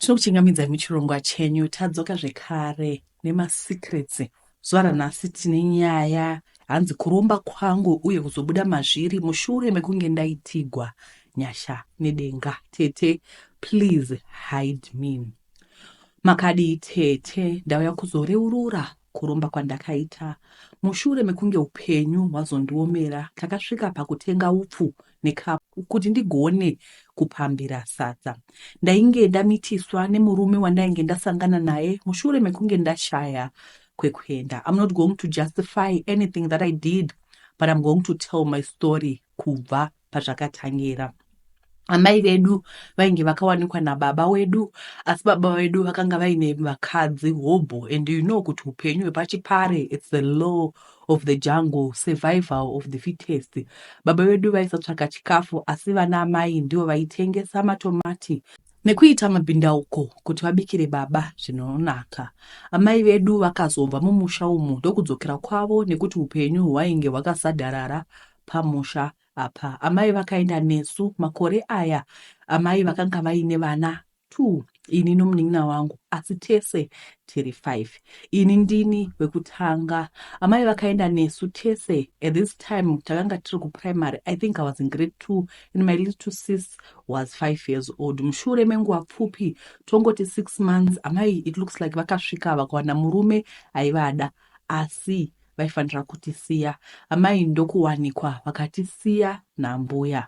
Tinokuchingamidzai muchirongwa chenyu. Tadzoka zvekare nemasecrets. Zuva ranhasi tine nyaya hanzi kuromba kwangu uye kuzobuda mazviri mushure mekunge ndaitigwa nyasha nedenga. Tete, please hide me. Makadii tete, ndauya kuzoreurura kuromba kwandakaita mushure mekunge upenyu hwazondiomera. Takasvika pakutenga upfu nekapu kuti ndigone kupambira sadza. Ndainge ndamitiswa nemurume wandainge ndasangana naye mushure mekunge ndashaya kwekuenda. I'm not going to justify anything that I did, but I'm going to tell my story kubva pazvakatangira. Amai vedu vainge vakawanikwa nababa wedu, asi baba vedu vakanga vaine vakadzi hobho, and you know kuti upenyu hwepachipare, it's the law of the jungle, survival of the fittest. Baba vedu vaisatsvaka chikafu, asi vana amai ndivo vaitengesa matomati nekuita mabhindauko kuti vabikire baba zvinonaka. Amai vedu vakazobva mumusha umu ndokudzokera kwavo nekuti upenyu hwainge hwakasadharara pamusha apa. Amai vakaenda nesu. Makore aya amai vakanga vaine vana 2, ini nomunin'ina wangu, asi tese tiri 5. Ini ndini wekutanga. Amai vakaenda nesu tese. At this time takanga tiri kuprimary. I think I was in grade 2 and my little sis was 5 years old. Mushure menguva pfupi, tongoti 6 months, amai, it looks like vakasvika vakawana murume aivada, asi vaifanira kutisiya. Amai ndokuwanikwa vakatisiya nambuya.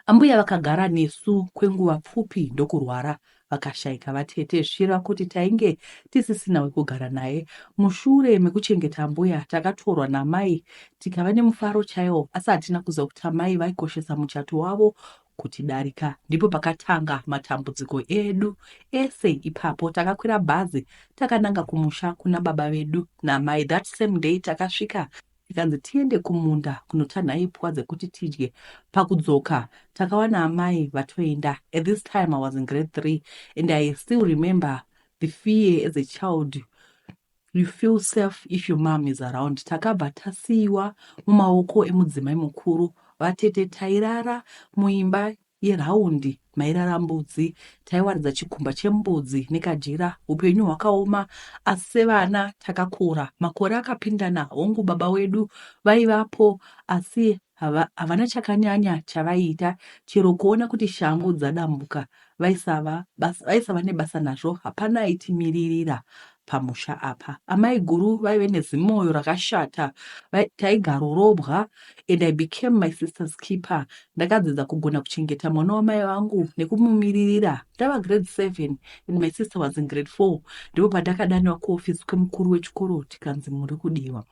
Ambuya vakagara nesu kwenguva pfupi ndokurwara vakashayika vatete, zvichireva kuti tainge tisisina wekugara naye. Mushure mekuchengeta ambuya, takatorwa namai tikava nemufaro chaiwo, asi hatina kuziva kuti amai vaikoshesa muchato wavo kutidarika. Ndipo pakatanga matambudziko edu ese ipapo. Takakwira bhazi takananga kumusha kuna baba vedu namai. That same day takasvika tikanzi tiende kumunda kunotanha ipwa dzekuti tidye. Pakudzoka takawana amai vatoenda. At this time I was in grade 3 and I still remember the fear. As a child you feel safe if your mom is around. Takabva tasiyiwa mumaoko emudzimai mukuru. Vatete, tairara muimba yeraundi mairara mbudzi. Taiwaridza chikumba chembudzi nekajira. Upenyu hwakaoma, asi sevana takakura. Makore akapindana. Hongu, baba wedu vaivapo, asi havana chakanyanya chavaiita. Chero kuona kuti shangu dzadambuka vaisava nebasa nazvo. Hapana aitimiririra pamusha apa. Amai guru vaive nezimoyo rakashata. Taigarorobwa and I became my sister's keeper. Ndakadzidza kugona kuchengeta mwana wamai vangu nekumumiririra. Ndava grade 7 and my sister was in grade 4, ndipo pandakadaniwa kuofisi kwemukuru wechikoro tikanzi muri kudiwa.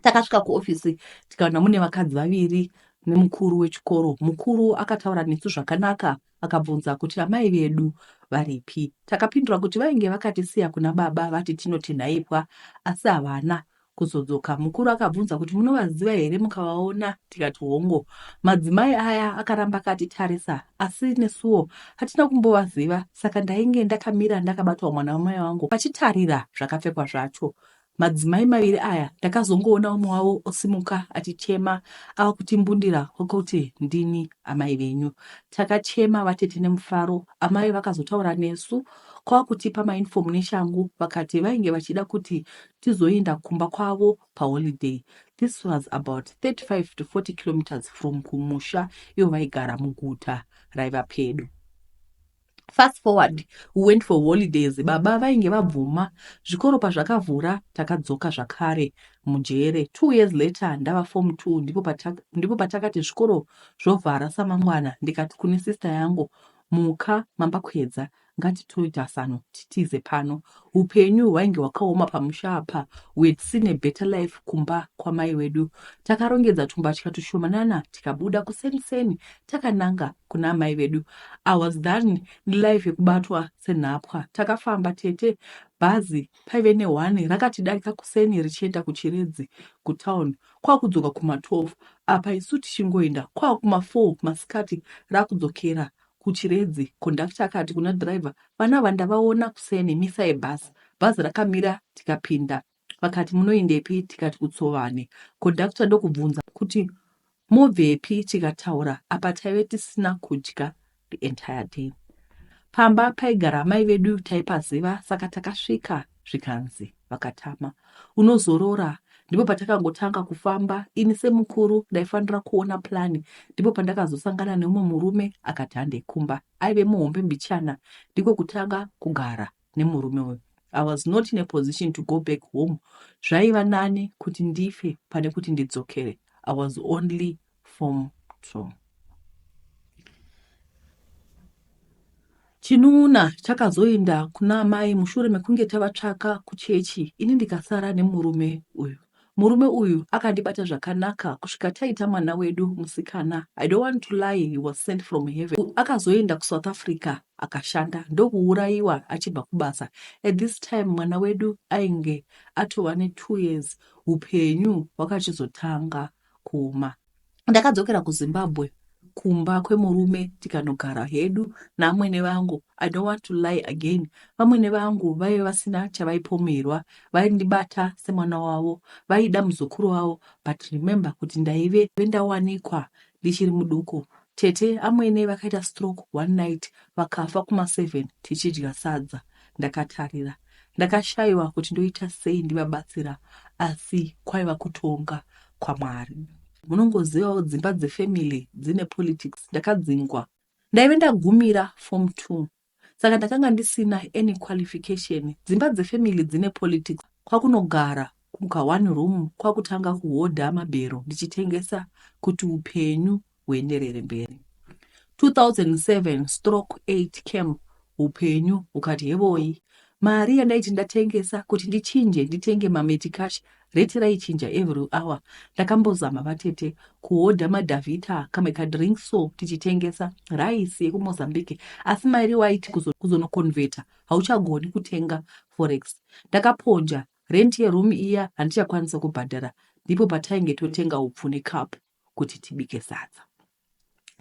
Takasvika kuofisi tikaona mune vakadzi vaviri nemukuru wechikoro. Mukuru akataura nesu zvakanaka, akabvunza kuti amai vedu varipi. Takapindura kuti vainge vakatisiya kuna baba vati tinotenha ipwa, asi havana kuzodzoka. Mukuru akabvunza kuti munovaziva here mukavaona? Tikati hongo. Madzimai aya akaramba akatitarisa, asi nesuwo hatina kumbovaziva. Saka ndainge ndakamira ndakabatwa mwana wamai vangu vachitarira zvakapfekwa zvacho. Madzimai maviri aya, ndakazongoona umwe wavo osimuka achichema ava kutimbundira kwekuti ndini amai venyu. Takachema vatete nemufaro. Amai vakazotaura nesu kwava kutipa mauniform neshangu. Vakati vainge vachida kuti tizoenda kumba kwavo paholiday. This was about 35 to 40 kilometers from kumusha, ivo vaigara muguta raiva pedo. Fast forward, we went for holidays. Baba vainge vabvuma. Zvikoro pazvakavhura takadzoka zvakare mujere. 2 years later, ndava form 2, ndipo patakati zvikoro zvovhara samangwana. Ndikati kune sister yangu, "Muka mambakwedza, ngatitoita sano titize pano." Upenyu hwainge hwakaoma pamusha apa. We had seen a better life kumba kwamai wedu. Takarongedza tumbatya tushomanana tikabuda kuseniseni takananga kuna amai vedu. I was done nelife yekubatwa senhapwa. Takafamba tete. Bhazi paive ne1 rakatidarika kuseni richienda kuChiredzi kutown, kwakudzoka kuma12. Apa isu tichingoenda kwakuma4 masikati rakudzokera kuChiredzi. Kondakta akati kuna dhiraivha, "Vana vandavaona kuseni, misai bhazi." Bhazi rakamira tikapinda. Vakati, "Munoendepi?" Tikati, "Kutsovane." Kondakta ndokubvunza kuti mobvepi? Tikataura. Apa taive tisina kudya the entire day. Pamba paigara amai vedu taipaziva saka takasvika zvikanzi vakatama. Unozorora. Ndipo patakangotanga kufamba ini semukuru ndaifanira kuona plan ndipo pandakazosangana neumwe murume akati handei kumba. Aive muhombe mbichana ndiko kutanga kugara nemurume uyu. I was not in a position to go back home. Zvaiva nani kuti ndife pane kuti ndidzokere. I was only form 2. Chinun'una chakazoenda kuna amai mushure mekunge tavatsvaka kuchechi ini ndikasara nemurume uyu. Murume uyu akandibata zvakanaka kusvika taita mwana wedu musikana. I don't want to lie, he was sent from heaven. Akazoenda kuSouth Africa akashanda ndokuurayiwa achibva kubasa. At this time mwana wedu ainge atova ne2 years. Hupenyu hwakachizotanga kuoma. Ndakadzokera kuZimbabwe kumba kwemurume tikanogara hedu naamwene vangu. I don't want to lie again. Vamwene vangu vaive vasina chavaipomerwa, vaindibata semwana wavo, vaida muzukuru wavo but remember kuti ndaive ndawanikwa ndichiri muduku. Tete amwene vakaita stroke one night vakafa kuma7 tichidya sadza ndakatarira. Ndakashaiwa kuti ndoita sei ndivabatsira asi kwaiva kutonga kwaMwari. Munongozivawo dzimba dzefamily dzine politics. Ndakadzingwa. Ndaive ndagumira form 2 saka ndakanga ndisina any qualification. Dzimba dzefamily dzine politics. Kwakunogara kuka one room kwakutanga kuhodha mabhero ndichitengesa kuti upenyu huenderere mberi. 2007 stroke 8 came upenyu hukati hevoi. Mari yandaiti ndatengesa kuti ndichinje nditenge mameti cash rate raichinja every hour. Ndakambozama vatete kuhodha madhavhita kamwe kadrink so tichitengesa raisi yekuMozambique asi mari waiti kuzonokonvheta hauchagoni kutenga forex. Ndakaponja rent yeroom iya handichakwanisa kubhadhara ndipo patainge totenga upfu necup kuti tibike sadza.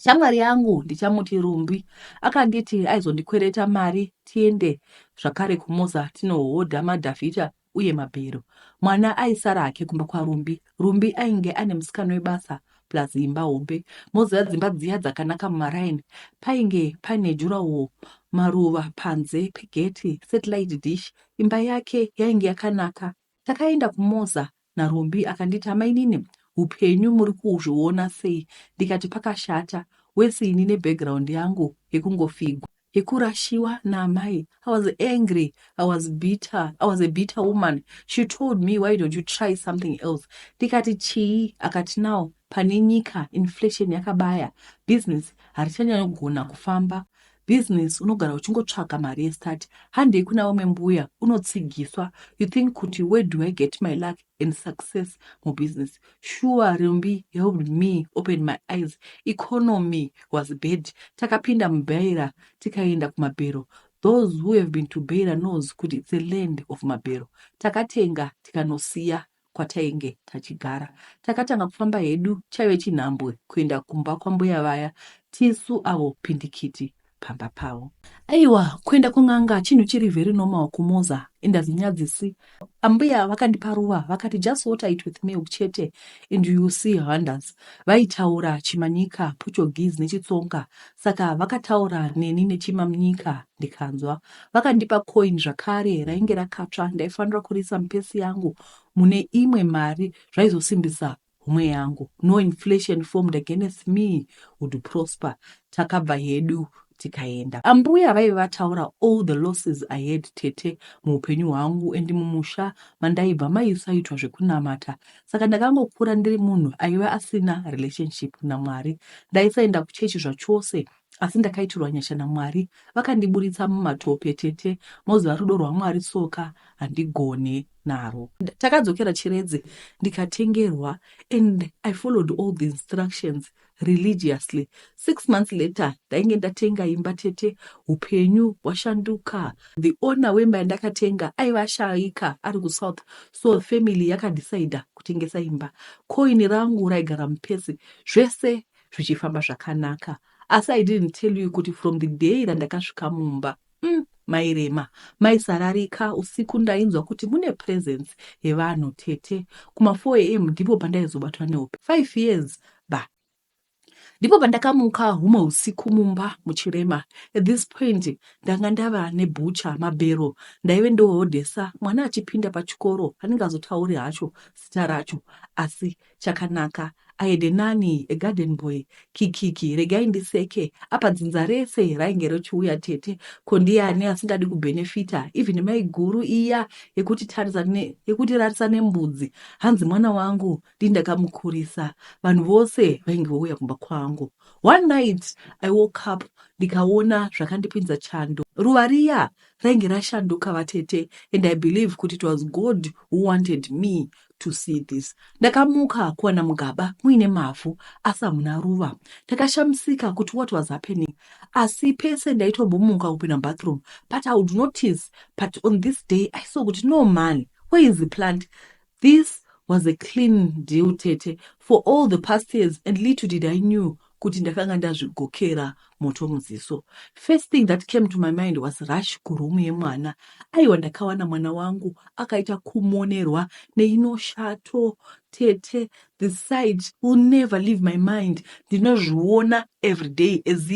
Shamwari yangu ndichamuti Rumbi akanditi aizondikwereta mari tiende zvakare kuMoza tinohodha madhavhita uye mabhero. Mwana aisara hake kumba kwaRumbi. Rumbi ainge ane musikana webasa plus imba hombe. Moziva dzimba dziya dzakanaka mumaraini. Painge paine durawall, maruva panze pegeti, satellite dish. Imba yake yainge yakanaka. Takaenda kuMoza naRumbi akanditi amainini hupenyu muri kuzviona sei ndikati pakashata wesi ini nebackground yangu yekungofigwa yekurashiwa naamai. I was angry, I was bitter, I was a bitter woman. She told me why don't you try something else. Ndikati chii? Akati now pane nyika inflation yakabaya business harichanyanyogona kufamba business unogara uchingotsvaka mari yestart handei kuna vamwe mbuya unotsigiswa you think kuti where do I get my luck and success mubusiness. Sure Rumbi helped me open my eyes. Economy was bad. Takapinda muBeira tikaenda kumabhero. Those who have been to Beira knows kuti it's a land of mabhero. Takatenga tikanosiya kwatainge tachigara. Takatanga kufamba hedu chaive chinhambwe kuenda kumba kwambuya vaya tisu avo pindikiti pamba pavo. Aiwa kuenda kun'anga chinhu chiri very normal kuMoza and hazvinyadzisi. Ambuya vakandipa ruva vakati just water it with milk chete and you will see wonders. Vaitaura Chimanyika, Portuguese neChitsonga saka vakataura neni neChimanyika ndikanzwa. Vakandipa coin zvakare rainge rakatsva ndaifanira kuriisa mupesi yangu mune imwe mari zvaizosimbisa homwe yangu. No inflation formed against me would prosper. Takabva hedu tikaenda. Ambuya vaive vataura all the losses I had tete muupenyu hwangu and mumusha mandaibva maisaitwa zvekunamata saka ndakangokura ndiri munhu aiva asina relationship naMwari. Ndaisaenda kuchechi zvachose asi ndakaitirwa nyasha naMwari vakandiburitsa mumatope tete moziva rudo rwaMwari soka handigone naro. Takadzokera Chiredzi ndikatengerwa and I followed all the instructions religiously. 6 months later ndainge ndatenga imba tete hupenyu hwashanduka. The owner wemba yandakatenga aiva ashaika ari kuSouth so family yakadecider kutengesa imba. Coin rangu raigara mupesi zvese zvichifamba zvakanaka. Asi I didn't tell you kuti from the day randakasvika mumba mairema maisararika usiku ndainzwa kuti mune presence yevanhu tete kuma 4 am ndipo pandaizobatwa nehope 5 years ba. Ndipo pandakamuka humwe husiku mumba muchirema. At this point ndanga ndava nebhucha, mabhero ndaive ndohodhesa mwana achipinda pachikoro handingazotauri hacho zita racho asi chakanaka I had a nanny, a garden boy, kikiki regai ndiseke apa dzinza rese rainge rochiuya tete ko ndiani asingadi kubhenefita even maiguru iya yekutirarisa nembudzi hanzi mwana wangu ndini ndakamukurisa vanhu vose vainge vouya kumba kwangu. One night I woke up ndikaona zvakandipinza chando. Ruva riya rainge rashanduka vatete and I believe kuti it was God who wanted me to see this. Ndakamuka kuwana mugaba muine mavhu asi hamuna ruva. Ndakashamisika kuti what was happening asi pese ndaitombomuka kupinda mubathroom but I would notice but on this day I saw kuti no man where is the plant. This was a clean deal tete for all the past years and little did I knew kuti ndakanga ndazvigokera moto muziso. First thing that came to my mind was rush kuroom yemwana. Aiwa ndakawana mwana wangu akaita kumonerwa neino shato tete. The sight will never leave my mind. Ndinozviona every day as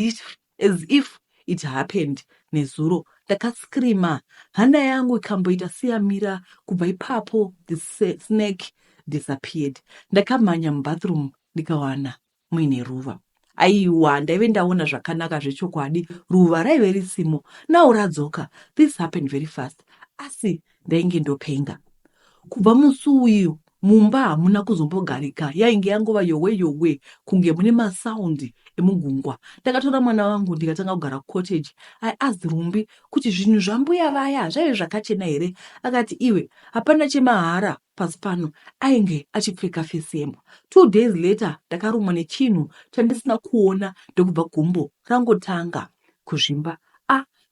if it happened nezuro. Ndakascreama hana yangu ikamboita seyamira. Kubva ipapo the snake disappeared. Ndakamhanya mubathroom ndikawana muine ruva. Aiwa ndaive ndaona zvakanaka zvechokwadi ruva raive risimo now radzoka. This happened very fast asi ndainge ndopenga. Kubva musi uyu mumba hamuna kuzombogarika yainge yangova yowe yowe kunge mune masaundi emugungwa. Ndakatora mwana wangu ndikatanga kugara kucottage. I asked Rumbi kuti zvinhu zvambuya vaya zvaive zvakachena here akati iwe hapana chemahara pasi pano ainge achipfeka fesi yembwa. 2 days later ndakarumwa nechinhu chandisina kuona ndokubva gumbo rangotanga kuzvimba.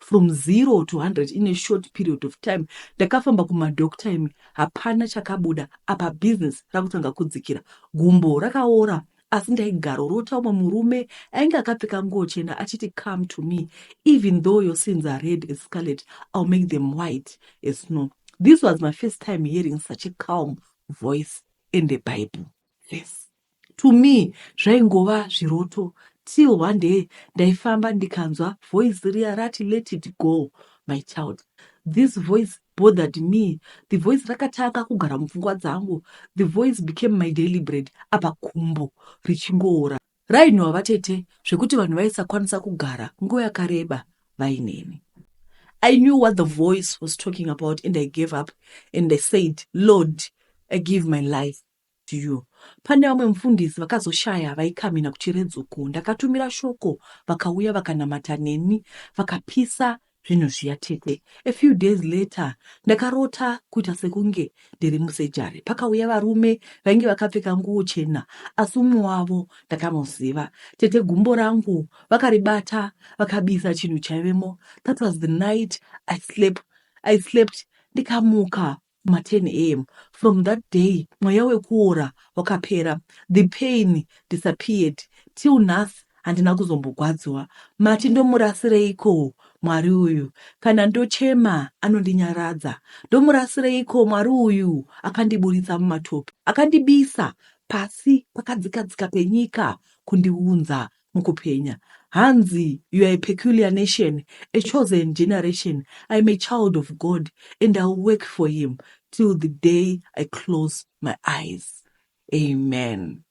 From 0 to 100 in a short period of time. Ndakafamba kumadhokta imi hapana chakabuda apa business rakutanga kudzikira. Gumbo rakaora asi ndaigarorota umwe murume ainge akapfeka nguo chena achiti come to me even though your sins are red as scarlet I'll make them white as snow. This was my first time hearing such a calm voice in the Bible verse. To me zvaingova zviroto till one day ndaifamba ndikanzwa voice riya rati let it go my child. This voice bothered me. The voice rakatanga kugara mupfungwa dzangu. The voice became my daily bread apa gumbo richingoora. Rainhuwa vatete zvekuti vanhu vaisakwanisa kugara nguva yakareba vaineni. I knew what the voice was talking about and I gave up and I said, Lord, I give my life to you. Pane vamwe mufundisi vakazoshaya vaikamina kuChiredzuku. Ndakatumira shoko vakauya vakanamata neni vakapisa zvinhu zviya tete. A few days later ndakarota kuita sekunge ndiri musejari. Pakauya varume vainge vakapfeka nguo chena asi umwe wavo ndakamuziva. Tete gumbo rangu vakaribata vakabisa chinhu chaivemo. That was the night I slept. I slept ndikamuka kuma 10 am. From that day mweya wekuora wakapera. The pain disappeared. Till nhasi handina kuzombogwadziwa. Mati ndomurasireiko Mwari uyu? Kana ndochema anondinyaradza. Ndomurasireiko Mwari uyu akandiburitsa mumatope, akandibisa pasi pakadzikadzika penyika kundiunza mukupenya. Hanzi you are a peculiar nation, a chosen generation. I am a child of God and I will work for him till the day I close my eyes. Amen.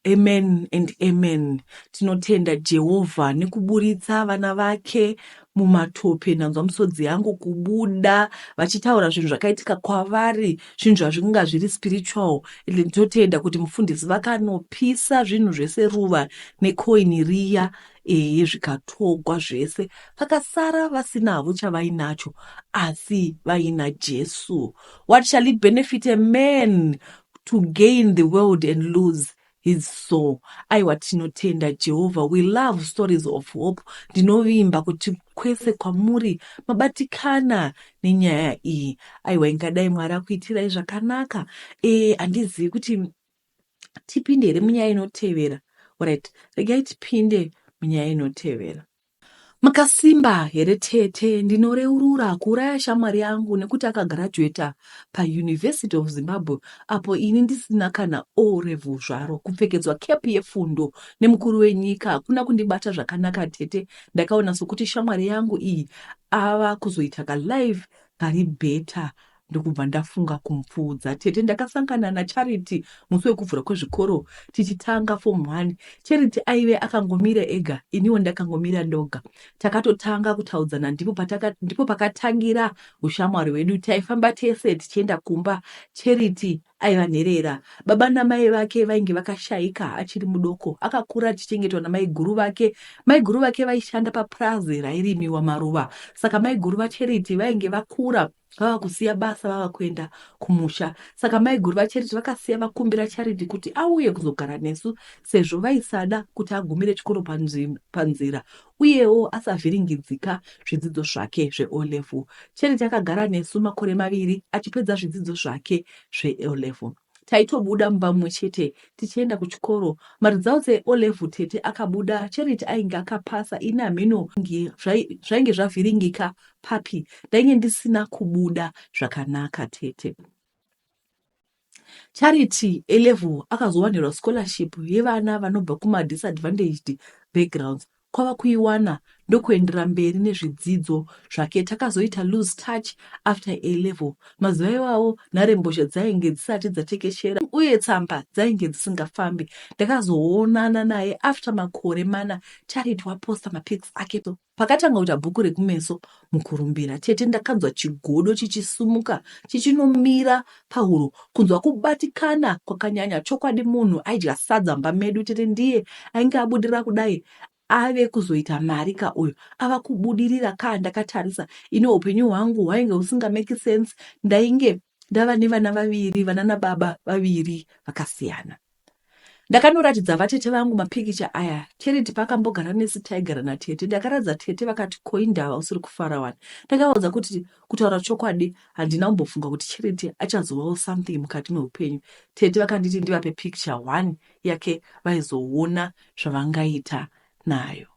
Amen and amen. Tinotenda Jehovha nekuburitsa vana vake mumatope. Ndanzwa misodzi yangu kubuda vachitaura zvinhu zvakaitika kwavari, zvinhu zvazvinga zviri spiritual. Ndinotenda kuti mufundisi vakanopisa zvinhu zvese ruva nekoini riya ehe zvikatogwa zvese vakasara vasina havo chavainacho asi vaina Jesu. What shall it benefit a man to gain the world and lose his soul? Aiwa tinotenda Jehovha. We love stories of hope. Ndinovimba kuti kwese kwamuri mabatikana nenyaya iyi. Aiwa ingadai Mwari akuitirai zvakanaka. Handizivi kuti tipinde here munyaya inotevera. Alright, regai tipinde munyaya inotevera. Makasimba here tete? Ndinoreurura kuuraya shamwari yangu nekuti akagraduata paUniversity of Zimbabwe apo ini ndisina kana O level zvaro. Kupfekedzwa cap yefundo nemukuru wenyika hakuna kundibata zvakanaka tete. Ndakaona sokuti shamwari yangu iyi ava kuzoita kalife kari better ndokubva ndafunga kumupfuudza. Tete ndakasangana naCharity musi wekuvhura kwezvikoro tichitanga form 1. Charity aive akangomira ega iniwo ndakangomira ndoga. Takatotanga kutaudzana ndipo, pataka, ndipo pakatangira ushamwari hwedu. Taifamba tese tichienda kumba. Charity aiva nherera. Baba namai vake vainge vakashaika achiri mudoko. Akakura achichengetwa namaiguru vake. Maiguru vake vaishanda papurazi rairimiwa maruva. Saka maiguru vaCharity vainge vakura vava kusiya basa vava kuenda kumusha. Saka maiguru vaCharity vakasiya vakumbira Charity kuti auye kuzogara nesu sezvo vaisada kuti agumire chikoro panzira uyewo asavhiringidzika zvidzidzo zvake zveO-level. Charity akagara nesu makore maviri achipedza zvidzidzo zvake zveO-level. Taitobuda mumba mumwe chete tichienda kuchikoro. Maresults eO-level tete akabuda, Charity ainge akapasa ini hameno zvainge zvavhiringika papi. Ndainge ndisina kubuda zvakanaka tete. Charity A-level akazowanirwa scholarship yevana vanobva kumadisadvantaged backgrounds kwava kuiwana ndokuenderera mberi nezvidzidzo zvake. Takazoita lose touch after A-level. Mazuva iwawo nharembozha dzainge dzisati dzatekeshera uye tsamba dzainge dzisingafambi. Ndakazoonana naye after makore mana Charity waposta mapics ake. Pakatanga kuita bhuku rekumeso mukurumbira, tete ndakanzwa chigodo chichisumuka chichinomira pahuro, kunzwa kubatikana kwakanyanya. Chokwadi munhu aidya sadza mumba medu tete ndiye ainge abudirira kudai ave kuzoita mari ka uyu ava kubudirira ka ndakatarisa ini upenyu hwangu hwainge husingameki sense ndainge ndava nevana vaviri vanana baba vaviri vakasiyana. Ndakanoratidza vatete vangu mapikicha aya. Charity paakambogara nesu taigara natete. Ndakaratidza tete vakati ko indava usiri kufara wani. Ndakavaudza kuti kutaura chokwadi handina kumbofunga kuti Charity achazovawo something mukati meupenyu. Tete vakanditi ndivape picture one yake vaizoona zvavangaita nayo.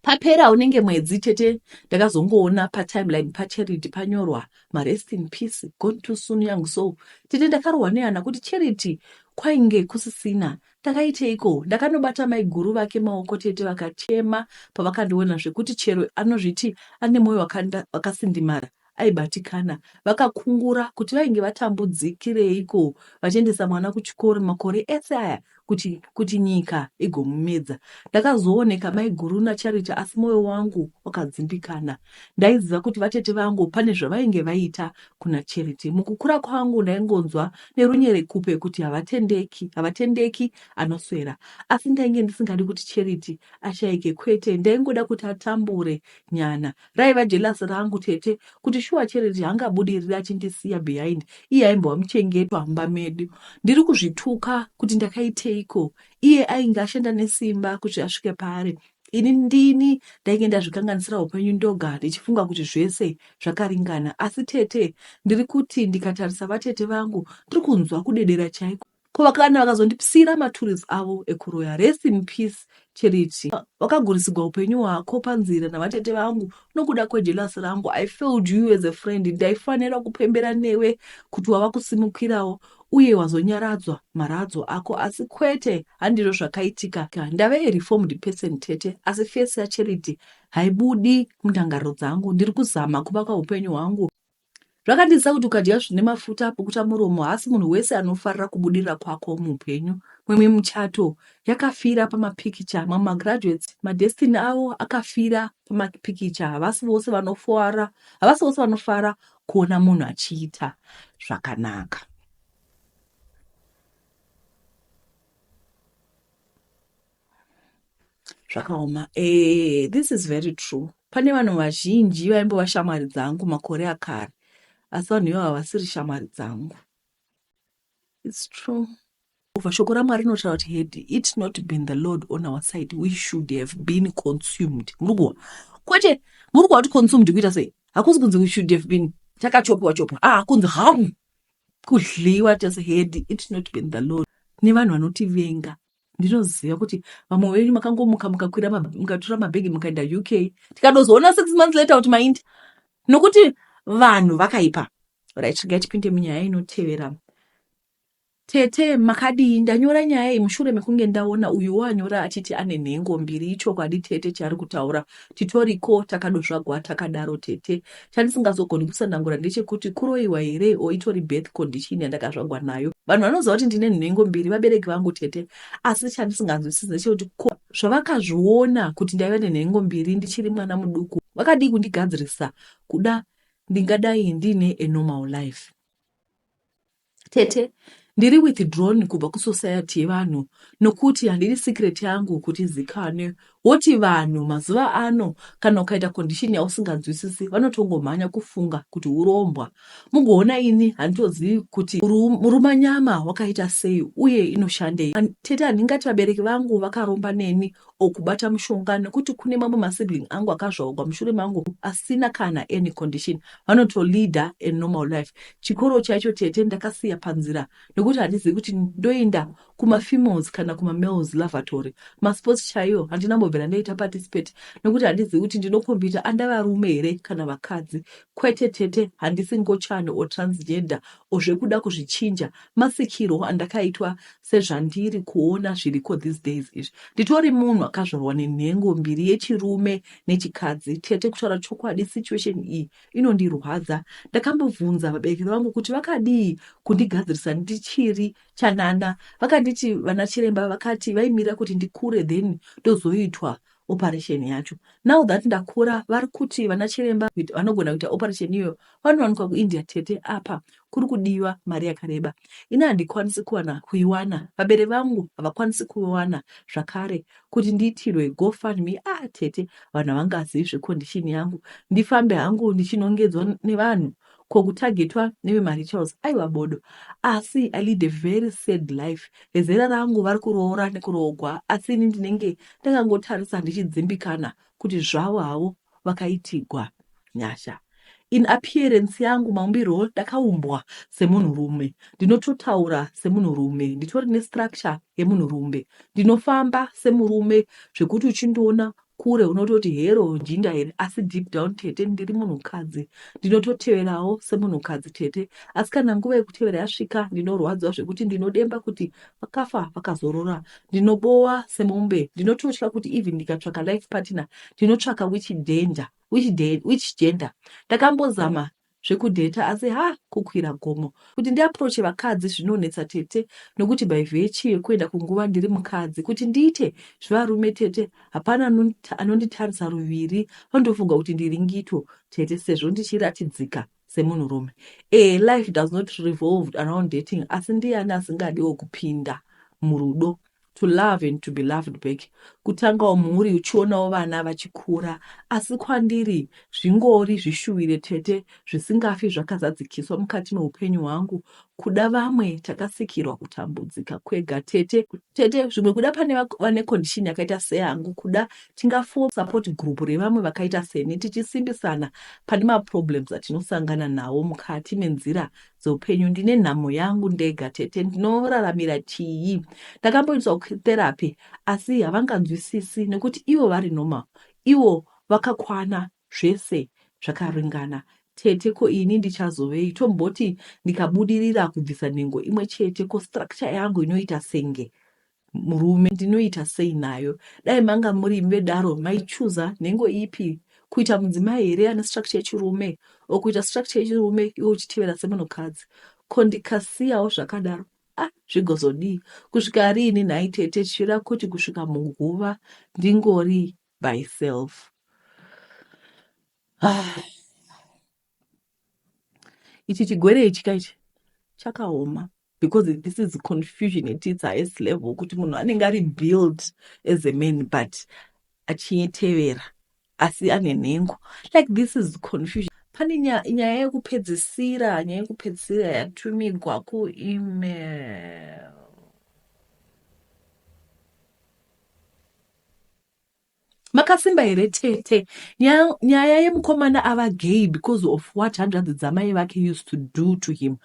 Papera unenge mwedzi tete ndakazongoona patimeline paCharity panyorwa marest in peace gone too soon young soul. Tete ndakarohwa nehana kuti Charity kwainge kusisina. Ndakaiteiko? Ndakanobata maiguru vake maoko tete vakachema pavakandiona zvekuti chero anozviti ane moyo wakasindimara aibatikana. Vakakungura kuti vainge vatambudzikireiko vachiendesa mwana kuchikoro makore ese aya kuti, kuti nyika igomumedza. Ndakazooneka maiguru naCharity asi moyo wangu wakadzimbikana. Ndaiziva kuti vatete vangu pane zvavainge vaita kuna Charity. Mukukura kwangu ndaingonzwa nerunyerekupe kuti havatendeki, havatendeki anoswera. Asi ndainge ndisingadi kuti Charity ashaike kwete, ndaingoda kuti atambure nyana. Raiva jealous rangu tete kuti shuwa Charity haangabudiriri achindisiya behind iye aimbova muchengetwa mumba medu. Ndiri kuzvituka kuti ndakaiteiko iye ainge ashanda nesimba kuti asvike paari. Ini ndini ndainge ndazvikanganisira upenyu ndoga ndichifunga kuti zvese zvakaringana. Asi tete ndiri kuti ndikatarisa vatete vangu ndiri kunzwa kudedera chaiko. Ko vakana vakazondipsira maturizi avo ekuroya. Rest in peace Charity. Wakagurisigwa upenyu hwako panzira navatete vangu nokuda kwejealous rangu. I failed you as a friend. Ndaifanira kupembera newe kuti wava kusimukirawo uye wazonyaradzwa maradzo ako asi kwete handizvo zvakaitika. Ndave a reformed person tete asi face yaCharity haibudi mundangariro dzangu. Ndiri kuzama kuvaka upenyu hwangu. Zvakandidzidzisa kuti ukadya zvine mafuta pukuta muromo haasi munhu wese anofarira kubudirira kwako muupenyu. Mimwe michato yakafira pamapikicha, mamwe magraduates madestiny avo akafira pamapikicha. Havasi vose vanofara, havasi vose vanofara kuona munhu achiita zvakanaka. Zvakaoma. Eh, this is very true. Pane vanhu vazhinji vaimbova shamwari dzangu makore akare, asi vanhu ivava vasiri shamwari dzangu. It's true. Over shoko raMwari rinotaura kuti had it not been the Lord on our side, we should have been consumed. Muri kuwa? Kwete, muri kuwa kuti consumed kuita sei? Hakusi kunzi we should have been takachopiwa chopiwa. Ah, kunzi hamu kudliwa just had it not been the Lord. Nevanhu vanotivenga. Ndinoziva kuti vamwe venyu makangomuka mukakwira mukatora mabhegi mukaenda UK, tikadozoona 6 months later kuti mainda, nokuti vanhu vakaipa. Right, regai tipinde munyaya inotevera. Tete, makadii? Ndanyora nyaya iyi mushure mekunge ndaona uyu wanyora achiti ane nhengo mbiri. Ichokwadi tete chaari kutaura, titoriko takadozvagwa takadaro tete. Chandisingazogoni kusanangura ndechekuti kuroyiwa here o itori birth condition yandakazvagwa nayo. Vanhu vanoziva kuti ndine nhengo mbiri vabereki vangu tete, asi chandisinganzwisisi ndechekuti ko zvavakazviona kuti ndaiva nenhengo mbiri ndichiri mwana muduku, vakadii kundigadzirisa? Kuda ndingadai ndine a normal life. Tete, ndiri withdrawn kubva kusociety yevanhu nokuti handidi secret yangu kuti izikanwe. Woti vanhu mazuva ano kana ukaita condition yausinganzwisisi, vanotongomhanya kufunga kuti urombwa. Mugoona ini handitozivi kuti murumanyama wakaita sei uye inoshandei. Tete, handingati vabereki vangu vakaromba neni o kubata mushonga, nekuti kune mamwe masibling angu akazvarwa mushure mangu asina kana any condition, vanotoleada a normal life. Chikoro chaicho tete ndakasiya panzira nekuti handizivi kuti ndoenda kumafemales kana kumamales lavatory. Masports chaiyo handinambobvira ndaita participate nekuti handizivi kuti ndinocompeta under varume here kana vakadzi. Kwete tete, handisi ngochani o transgender o zvekuda kuzvichinja. Masikirwo andakaitwa sezvandiri kuona zviriko these days izvi, nditori munhu akazvarwa nenhengo mbiri, yechirume nechikadzi. Tete, kutaura chokwadi, situation iyi inondirwadza. Ndakambobvunza vabereki vangu kuti vakadii kundigadzirisa ndichiri chanana. Vakanditi vana chiremba vakati vaimirira kuti ndikure, then ndozoitwa operation yacho. Now that ndakura, vari kuti vana chiremba vanogona kuita operation iyoyo vanowanikwa kuIndia tete. Apa kuri kudiwa mari yakareba. Ini handikwanisi kuwana kuiwana, vabereki vangu havakwanisi kuiwana zvakare. Kuti ndiitirwe GoFundMe, ah tete, vanhu havangazivi zvecondition yangu. Ndifambe hangu ndichinongedzwa nevanhu, ko kutargetwa nevemarituals, aiwa bodo. Asi I lead a very sad life. Vezera rangu vari kuroora nekuroogwa, asi ini ndinenge ndakangotarisa ndichidzimbikana kuti zvavo havo vakaitigwa nyasha. In appearance yangu, maumbirwo, ndakaumbwa semunhurume, ndinototaura semunhurume, nditori nestructure yemunhurume, ndinofamba semurume, zvekuti uchindiona kure unototi hero jinda here. Asi deep down tete, ndiri munhukadzi, ndinototeverawo semunhukadzi tete. Asi kana nguva yekutevera yasvika, ndinorwadzwa zvekuti ndinodemba kuti vakafa vakazorora. Ndinobowa semombe. Ndinototya kuti even ndikatsvaka life partner, ndinotsvaka which gender, which gender? Ndakambozama zvekudheta, asi ha, kukwira gomo. Kuti ndiapproache vakadzi zvinonetsa tete, nokuti by virtue yekuenda kunguva ndiri mukadzi. Kuti ndiite zvevarume tete, hapana anonditarisa ruviri, vanotofunga kuti ndiri ngito tete, sezvo ndichiratidzika semunhurume. Life does not revolve around dating, asi ndiani asingadiwo kupinda murudo, to love and to be loved back, kutangawo mhuri, uchionawo vana vachikura? Asi kwandiri zvingori zvishuwire tete, zvisingafi zvakazadzikiswa mukati meupenyu hwangu. Kuda vamwe takasikirwa kutambudzika kwega tete. Tete, zvimwe kuda pane vane condition yakaita seyangu, kuda tingaform support group revamwe vakaita seni, tichisimbisana pane maproblems atinosangana nawo mukati menzira dzeupenyu. Ndine nhamo yangu ndega tete, ndinoraramira chii? Ndakamboendeswa kutherapy, asi havanganzwisisi nekuti ivo vari normal, ivo vakakwana, zvese zvakaringana tete. Ko ini ndichazovei? Tomboti ndikabudirira kubvisa nhengo imwe chete, ko structure yangu inoita senge murume, ndinoita sei nayo? Dai manga muri vedaro, maichuza nhengo ipi? Kuita mudzimai here ane structure yechirume, o kuita structure yechirume iwe uchitevera semunhukadzi? Ko ndikasiyawo zvakadaro, ah, zvigozodii? Kusvika riini nhai tete? Tichida kuti kusvika muguva ndingori by self? Ah. Ichi chigwere ichi kaichi chakaoma, because this is confusion at its highest level, kuti munhu anenge ari built as a man but achitevera, asi ane nhengo. Like, this is confusion. Pane nyaya yekupedzisira, nyaya yekupedzisira yatumigwa kuemail. Makasimba here tete? Nyaya yemukomana ava gay because of what hanzvadzi dzamai vake used to do to him.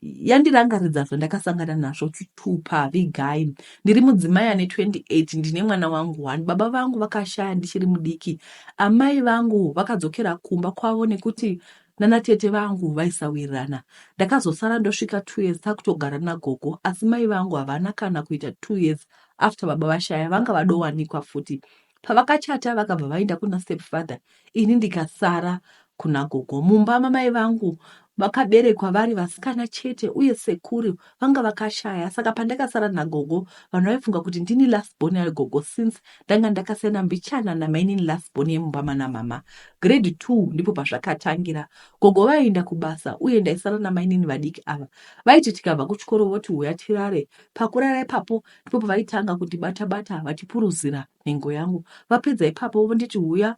Yandirangaridza zvandakasangana nazvo chitupa vigai. Ndiri mudzimai ane 28 ndine mwana wangu one. Baba vangu vakashaya ndichiri mudiki. Amai vangu vakadzokera kumba kwavo nekuti nanatete vangu vaisawirirana. Ndakazosara ndosvika 2 years takutogara nagogo asi mai vangu havana kana kuita 2 years after baba vashaya vanga vadowanikwa futi. Pavakachata vakabva vaenda kuna stepfather ini ndikasara kuna gogo. Mumba mamai vangu vakaberekwa vari vasikana chete uye sekuru vanga vakashaya saka pandakasara nagogo vanhu vaifunga kuti ndini last born yagogo since ndanga ndakasiyana mbichana namainini last born yemumba mana mama. Grade 2 ndipo pazvakatangira. Gogo vaienda kubasa uye ndaisara namainini vadiki ava. Vaiti tikabva kuchikoro voti huya tirare. Pakurara ipapo ndipo pavaitanga kundibata bata vachipuruzira nhengo yangu. Vapedza ipapo vonditi huya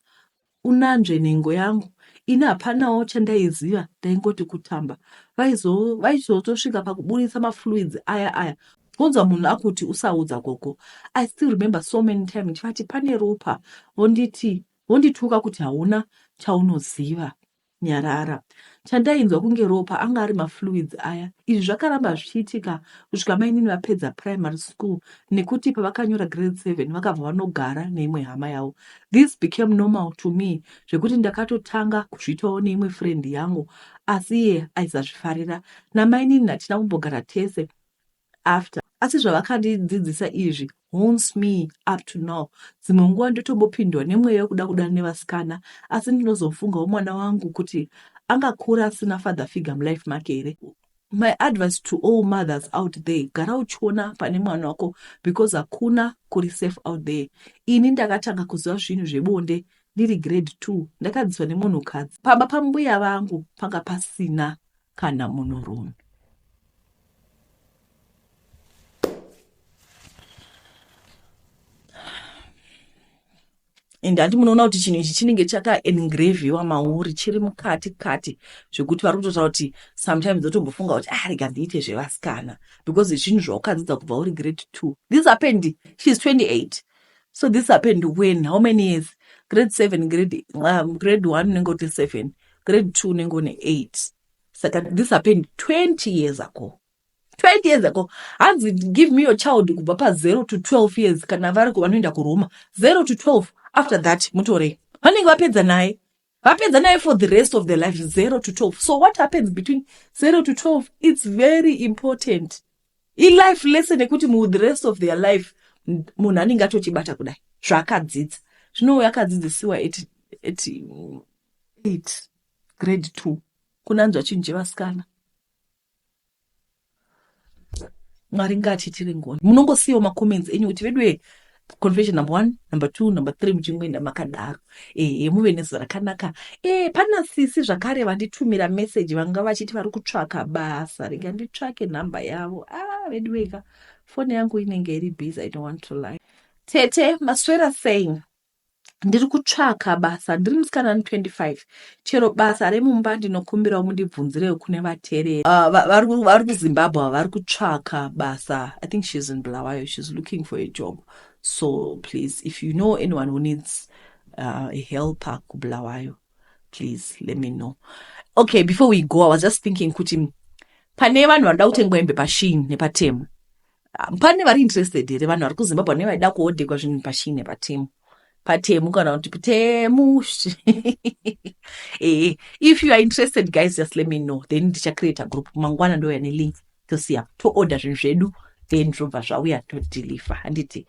unanzve nhengo yangu. Ini hapanawo chandaiziva ndaingoti kutamba. Vaizotosvika pakuburitsa mafluids aya aya wonzwa munhu akuti usaudza gogo. I still remember so many time ndichivati pane ropa vonditi vondituka kuti hauna chaunoziva. Nyarara. Chandainzwa kunge ropa anga ari mafluids aya. Izvi zvakaramba zvichiitika kusvika mainini vapedza primary school nekuti pavakanyora grade 7 vakabva vanogara neimwe hama yavo. This became normal to me zvekuti ndakatotanga kuzviitawo neimwe friend yangu asi iye aisazvifarira. Namainini hatina kumbogara tese after. Asi zvavakandidzidzisa izvi haunts me up to now. Dzimwe nguva ndotombopindwa nemweya wekuda kudana nevasikana asi ndinozofungawo mwana wangu kuti angakura asina father figure mulife make here. My advice to all mothers out there, gara uchiona pane mwana wako because hakuna kuri safe out there. Ini ndakatanga kuziva zvinhu zvebonde ndiri grade 2 ndakadzidziswa nemunhukadzi. Pamba pambuya vangu panga pasina kana munhurume. And handi munoona kuti chinhu ichi chinenge chakaengraviwa mauri chiri mukati kati zvekuti vari kutotaura kuti sometimes ndotombofunga kuti ah rega ndiite zvevasikana because zvinhu zvaukadzidza kubva uri grade 2. This happened, she's 28, so this happened when, how many years? Grade 7, grade 1 unenge uri 7, grade 2 unenge une 8. Saka this happened 20 years ago. 20 years ago. Hanzi give me your child kubva pa 0 to 12 years kana vari vanoenda kuRoma 0 to 12, after that mutorei. Vanenge vapedza naye. Vapedza naye for the rest of their life, 0 to 12. So what happens between 0 to 12, it's very important. I-life lesson yekuti mu the rest of their life munhu anenge atochibata kudai zvaakadzidza. Zvino akadzidzisiwa at 8 grade 2 kunanzva chinhu chevasikana. Mwari ngatiitire ngoni. Munongosiyawo macomments enyu kuti veduwe confession number 1, number 2, number 3 muchingoenda makadaro. Ehe, muve nezuva rakanaka. Pana sisi zvakare vanditumira message vanga vachiti vari kutsvaka basa. Rega nditsvake nhamba yavo. Veduweka, foni yangu inenge iri busy, I don't want to lie. Tete, maswera sei? Ndiri kutsvaka basa, ndiri musikana ane 25. Chero basa remumba ndinokumbirawo mundibvunzirewo kune vatereri. Vari kuZimbabwe vari kutsvaka basa. I think she's in Bulawayo, she's looking for a job. So please, if you know anyone who needs a helper kuBulawayo, please let me know. Okay, before we go, I was just thinking kuti pane vanhu vanoda kutengwa hembe paShein nepaTemu. Pane vari interested here vanhu vari kuZimbabwe vane vaida kuodhekwa zvinhu paShein nepaTemu? PaTemu kana kuti Temu. If you are interested guys, just let me know. Then ndichacreate a group mangwana, ndouya nelink, tosiya toorder zvinhu zvedu, then zvobva zvauya todeliver, handiti?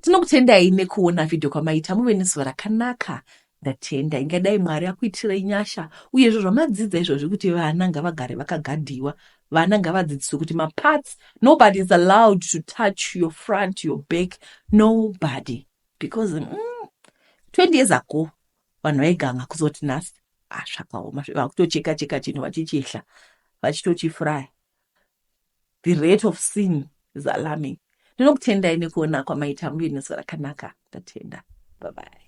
Tinokutendai nekuona vhidhiyo kwamaita. Muve nezuva rakanaka. Ndatenda. Ingadai Mwari akuitirai nyasha uyezvo zvamadzidza izvozvi kuti vana ngavagare vakagadhiwa, vana ngavadzidziswe kuti maparts, nobody is allowed to touch your front, your back, nobody, because 20 years ago vanhu vaiganga kuzoti nhasi zvakaoma, vakutocheka cheka chinhu vachichihla vachitochifuraya. The rate of sin is alarming. Ndinokutendai nekuona kwamaita. Muve nezuva rakanaka. Ndatenda. Bye bye.